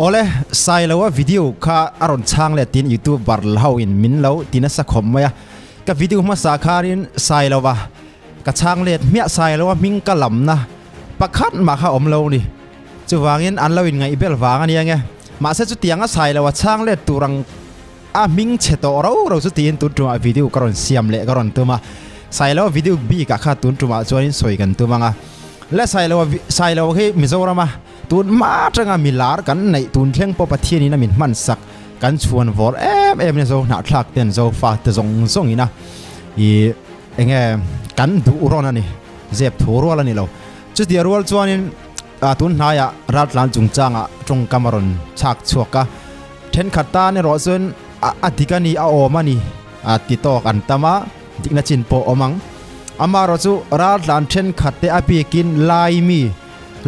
Awle, Sailoa video kha a rawn chhang leh tiin youtuber ho in min lo ti nasa khawp mai a. Ka video hmasa khanin Sailoa ka chhang let hmiah Sailoa hming ka lamna pakhat mah kha awm lo ni. Chuvangin an lo inngaih bel vang a nia nge. Mahse chutianga Sailoa chhang let tur ang a hming chhe tawh ro ro chu tiin tun tumah video ka rawn siam leh ka rawn tum a. Sailoa video bikah kha tun tumah chuanin sawi kan tum ang a. Le Sailoa Sailoa hi Mizorama Tun hma atanga milar kan neih tun thleng pawh Pathianin a min hman sak kan chhuan vawr em em nia zo hnahthlak ten zo fa te zawng zawng ina i enge kan duh rawn a ni zep thu rual a ni lo. Chutia rual chuanin a tun hnaiah raltlan chungchangah tawngkam a rawn chhak chhuak a, thenkhat tan erawh chuan a dik a ni a awm a ni a ti tawk an tam a, dikna chin pawh awm ang. Amaherawh chu raltlan thenkhat te a bikin lai mi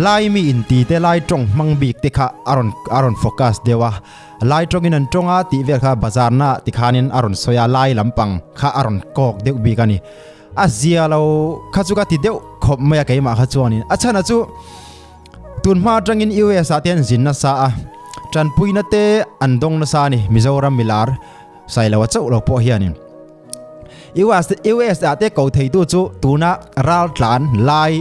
Laimi inti te Lai tawng hmang bik te kha a rawn a rawn focus deuh a, Lai tawngin an tawng a tih vel kha bazar na ti khanin a rawn sawi a, Lai lampang kha a rawn kawk deuh bik a ni. A zia lo kha chu ka ti deuh khawp mai a keimah kha chuanin. A chhan a chu tun hma atangin US ah te an zin nasa a, tanpuina te an dawng nasa a ni Mizoram milar Sailoa chauh lo pawh hianin. US US ah te ko thei tu chu tuna ral tlan lai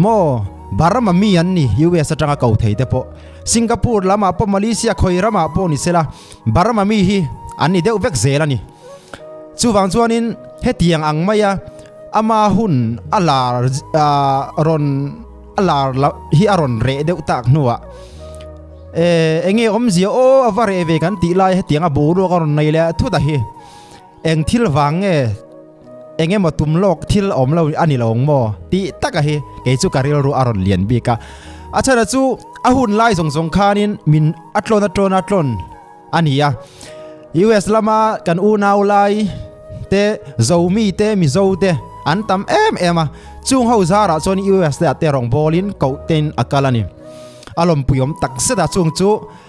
maw Burma mi an ni US atanga ko thei te pawh Singapore lamah pawh Malaysia khawi ramah pawh ni sela Burma mi hi an ni deuh vek zel a ni. Chuvang chuanin hetiang ang maia ama hun a lar rawn a lar hi a rawn reh deuh tak hnuah enge awmzia aw a va reh ve kan tih lai hetiang a boruak a rawn nei leh thut a hi. Eng thil vang nge eng emaw tum lawk thil awm lo a ni lo ang maw tih taka hi kei chu ka rilru a rawn lian bik a. A chhan a chu a hun lai zawng zawng khanin min a tlawn a tlawn a tlawn a ni a. US lama kan unau lai te Zomi te Mizo te an tam em em a. Chung ho zarah chuan US te ah te rawngbawlin koh tein a kal a ni. A lawmpuiawm tak zet a chung chu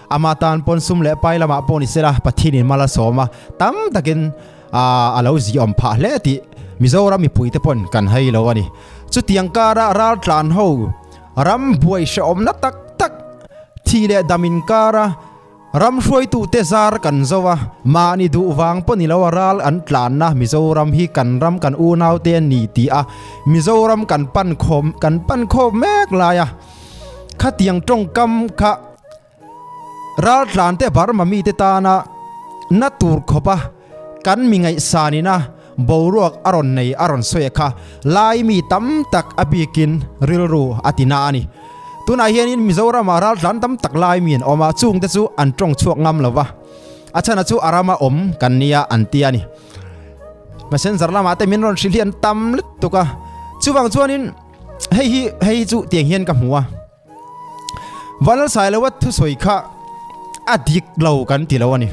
Ama tan pawn sum leh pai lamah pawh ni sela Pathianin mal a sawm a, tam takin a lo ziawm phah hle tih Mizoram mipuite pawn kan hei lo a ni. Chutiang kara raltlan ho ram buai hrehawmna tak tak thi leh dam inkara ram hruaitute zar kan zo a, mahni duh vang pawh ni lo a ral an tlanna Mizoram hi kan ram kan unaute a ni tih a Mizoram kan pan khawm kan pan khawm mek lai a, khatiang tawngkam kha Raltlante Burma mite tana na tur khawpa kan mi ngaihsanina boruak a rawn nei a rawn sawi kha lai mi tam tak a bikin rilru a ti na a ni. Tunah hianin Mizoramah raltlan tam tak lai mi an awm a, chungte chu an tawng chhuak ngam lo va, a chhana chu a rama awm kan nia an ti a ni. Messenger lamah te min rawn hrilh hi an tam lutuk a, chuvang chuanin hei hi hei hi chu tiang hian ka hmu a. Vanlalsailoa thusawi kha a dik lo kan ti lo a ni.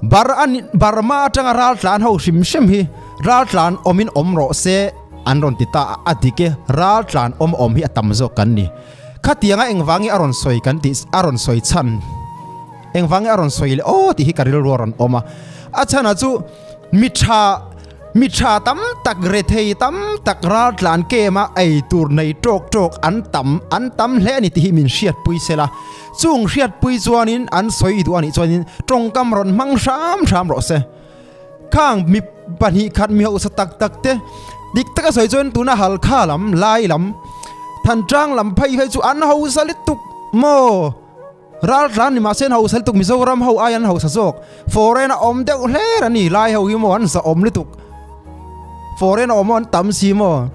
Bar an Burma atanga raltlan ho hrim hrim hi raltlan awmin awm rawh se an rawn ti ta a, a dik e, raltlan awm awm hi a tam zawk kan ni. Khatianga engvange a rawn sawi kan tih a rawn sawi chhan engvange a rawn sawi leh aw tih hi ka rilru a rawn awm a. A chhanah chu Mi tha, mi tha tam tak, rethei tam tak raltlan kema ei tur nei tawk tawk an tam, an tam hle a ni tih hi min hriatpui sela. Chung hriatpui chuanin an sawi duh a nih chuanin tawngkam rawn hmang hram hram rawh se. Khang mi pahnih khat mi hausa tak tak te dik taka sawi chuan tuna Halkha lam, Lai lam, Thantlang lam phei phei chu an hausa lutuk maw? Raltlan ni mahse an hausa lutuk Mizoram ho ai an hausa zawk. Foreign a awm deuh hler a ni lai ho hi maw an za awm lutuk. Foreign a awm an tam si maw.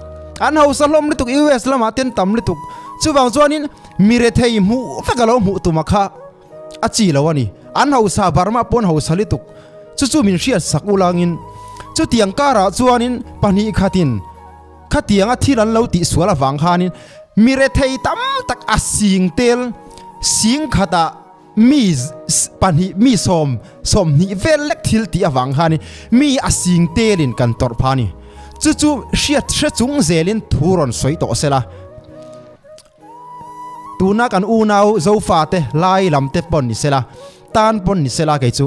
An hausa hlawm lutuk US lamah te an tam lutuk. Chuvang chuanin mi rethei hmuh vek a lo hmuh tuma kha a chi lo a ni. An hausa Burma pawh an hausa lutuk. Chu chu min hriat sak ulangin chutiang karah chuanin pahnih khatin Khatianga thil an lo tihsual avang khanin mi rethei tam tak a sing tel sing khatah mi pahnih mi sawm sawmhnih vel lek thil tih avang khanin mi a sing telin kan tawrh pha a ni. Chu chu hriat hre chung zelin thu rawn sawi tawh sela. Tuna kan unau Zofate lai lam te pawn ni sela tan pawn ni sela kei chu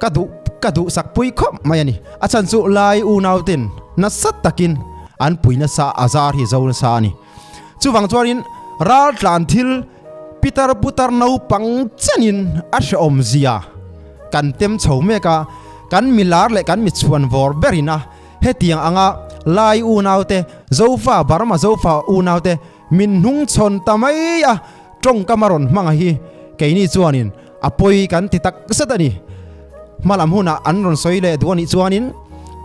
Ka duh ka duhsak pui khawp mai a ni. A chhan chu lai unau ten nasa takin an pui nasa a zar hi zo nasa a ni. Chuvang chuanin raltlan thil Pitar putar naupang chenin a hrehawm zia kan tem chho mek a, kan milar leh kan michhuan vawr berin a hetiang anga Lai unaute, Zofa, Burma Zofa unaute min hnungchhawn ta mai a, tawngkam a rawn hmang a hi keini chuanin a pawi kan ti tak zet a ni. Hmalam hunah an rawn sawi leh duh a nih chuanin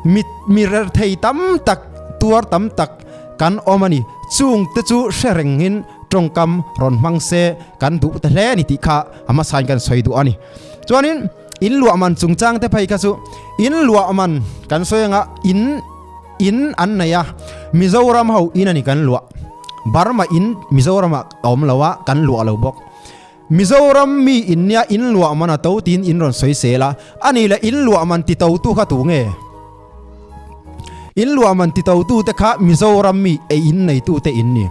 mi mi rer thei tam tak, tuar tam tak kan awm a ni. Chung te chu hre rengin tawngkam rawn hmang se kan duh ta hle a ni tih kha a hmasain kan sawi duh a ni. Chuanin in luah man chungchang te phei kha chu in luah man kan sawi anga in in an nei a, Mizoram ho in a ni kan luah. Burma in Mizoramah a awm lo a, kan luah lo bawk. Mizoram mi in nia in luah man a to tiin in rawn sawi sel a, a ni le in luah man ti to tu kha tu nge? In luah man ti to tu te kha Mizoram mi ei in nei tu te in ni.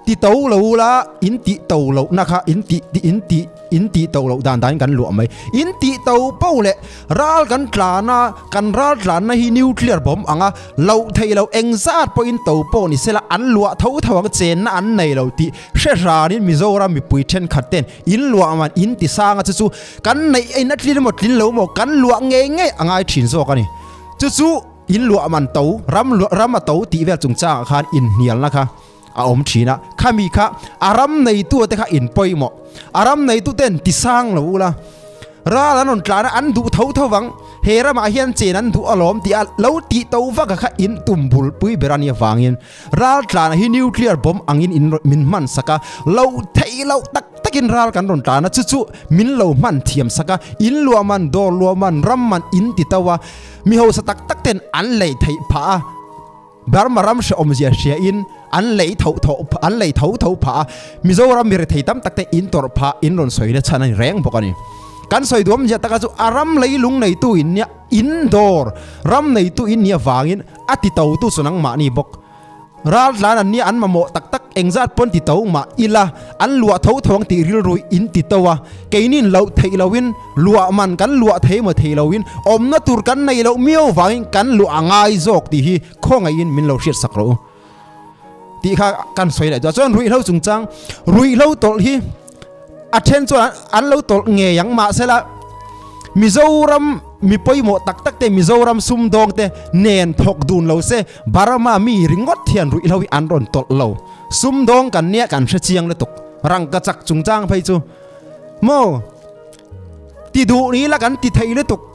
Ti to lo la in tih to loh na kha in tih in tih in tih to loh dan dan in kan luah mai. In tih to po leh ral kan tlan a, kan ral tlan na hi nuclear bomb ang a, loh theih loh engzat pawh in to pawh ni sela an luah tho tho ang chenna an nei lo tih Hre hranin Mizoram mipui thenkhat ten in luah man in ti sang a chu chu kan neih in a tlin emaw tlin lo maw kan luah ngei ngei a ngai thin zawk a ni. Chu chu in luah man to ram ram a to tih vel chungchangah khan inhnialna kha a awm thin a, khami kha a ram neitu te kha in pawimawh a ram neitu ten ti sang lo ula ral an rawn tlan a an duh tho tho vang. He ramah hian chen an duh alawm tih a lo tih to vak a kha in tum bul pui ber a nih avangin raltlana hi nuclear bomb angin in min hman sak a, lo theih loh tak takin ral kan rawn tlan a, chu chu min lo hman thiam sak a, in luah man, dawr luah man, ram man in ti to a, mi hausa tak tak ten an lei theih phah a, Burma ram hrehawmzia hria in an lei tho tho an lei tho tho phah a, Mizoram mi rethei tam tak te in tawrh phah in rawn sawi na chhan a ni reng bawk a ni. Kan sawi duamzia taka chu a ram lei lung neitu in nia in dawr ram neitu in nia vangin a ti to tu chu nangmahni bawk. Ral tlan an nia an mamawh tak tak engzat pawn ti to mah ila an luah tho tho ang tih rilru in ti to a, keinin loh theih loin luah man kan luah thei maw thei loin awmna tur kan nei loh miau vangin kan luah a ngai zawk tih hi khawngaihin min lo hriat sak rawh u tih kha kan sawi leh duh a. Chuan ruihhlo chungchang ruihhlo tawlh hi A then chuan an lo tawlh ngei ang mahsela Mizoram mi pawimawh tak tak te Mizoram sumdawng te nen thawk dun lo se Burma mi ringawt hian ruihhlo hi an rawn tawlh lo. Sumdawng kan nia kan hre chiang lutuk. Rangka chak chungchang phei chu maw ti duh ni la kan ti thei lutuk.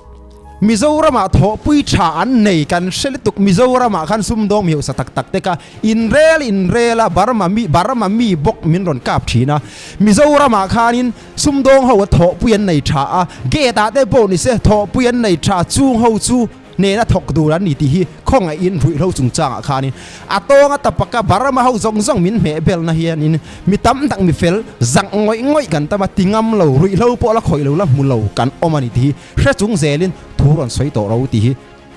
Mizoramah thawhpui tha an nei kan hre lutuk Mizoramah khan sumdawng mi hausa tak tak te kha inrel inrel a Burma mi Burma mi bawk min rawn kap thin a Mizoramah khanin sumdawng ho a thawhpui an nei tha a gate ah te pawh ni se thawhpui an nei tha chung ho chu nena thawk dur an ni tih hi khawngaihin ruihhlo chungchangah khanin a tawnga tapaka Burma ho zawng zawng min hmeh belna hianin mi tam tak mi fel zak ngawih ngawih kan tam a ti ngam lo ruihhlo pawh la khawih lo la hmu lo kan awm a ni tih hi Hre chung zelin thu rawn sawi tawh ro tih hi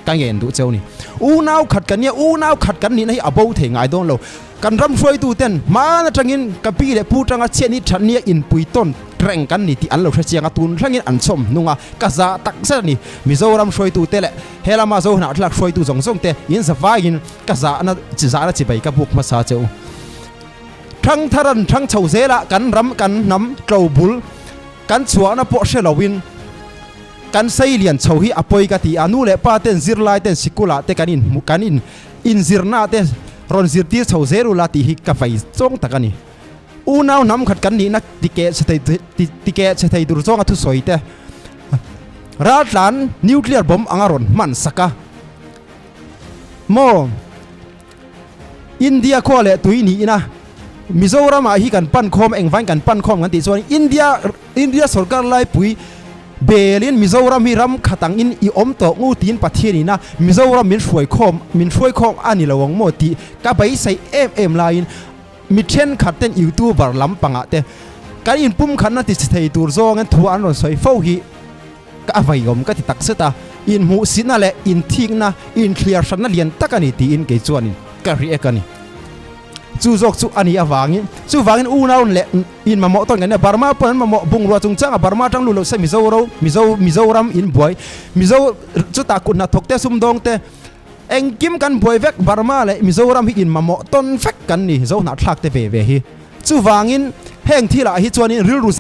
ka ngen duh cheu ni. Unau khat kan nia, unau khat kan nihna hi a bo thei ngai dawn lo. Kan ram hruaitu ten hmaan atangin ka pi leh pu tanga chhiat ni that nia inpui tawn reng kan ni tih an lo hre chiang a, tun thlengin an chhawm hnung a, ka za tak zet a ni. Mizoram hruaitu te leh he lama Zohnahthlak hruaitu zawng zawng te in za vaiin ka zahna zahna chibai ka buk hmasa cheu. Thangthar an thang chho zela kan ram kan hnam tlo bul Kan chhuahna pawh hre loin kan sei lian chho hi a pawi ka ti a, nu leh pa ten zirlai ten sikulah te kan in hmuh kan in inzirna te rawn zirtir chho zel ula tih hi ka vei zawng tak a ni. Unau hnam khat kan nihna tikeh chhe thei tikeh chhe thei tur zawnga thusawi te raltlan nuclear bomb anga rawn hman sak a maw? India khua leh tui niin a, Mizoram ah hi kan pan khawm engvain kan pan khawm kan tih chuan India India sorkar laipui belin Mizoram hi ram khat ang in i awm tawh ngu tiin Pathian in a Mizoram min hruai khawm min hruai khawm a ni lo ang maw tih ka beisei em em laiin mi thenkhat ten youtuber lampangah te kan inpumkhatna ti chhe thei tur zawngin thu an rawn sawi fo hi Ka a veiawm ka ti tak zet a, inhmuhsihna leh inthikna, inthliar hranna lian tak a ni tiin kei chuanin ka react a ni. Chu zawk chu a nih avangin, chuvangin unau leh in mamawh tawn kan nia, Burma pawn an mamawh bungrua chungchanga Burma atang lut loh se Mizoro, Mizo, Mizoram in buai, Mizo chutah kut hnathawk te, sumdawng te, engkim kan buai vek, Burma leh Mizoram hi in mamawh tawn vek kan ni, Zohnahthlak te ve ve hi. Chuvangin heng thilah hi chuanin rilru.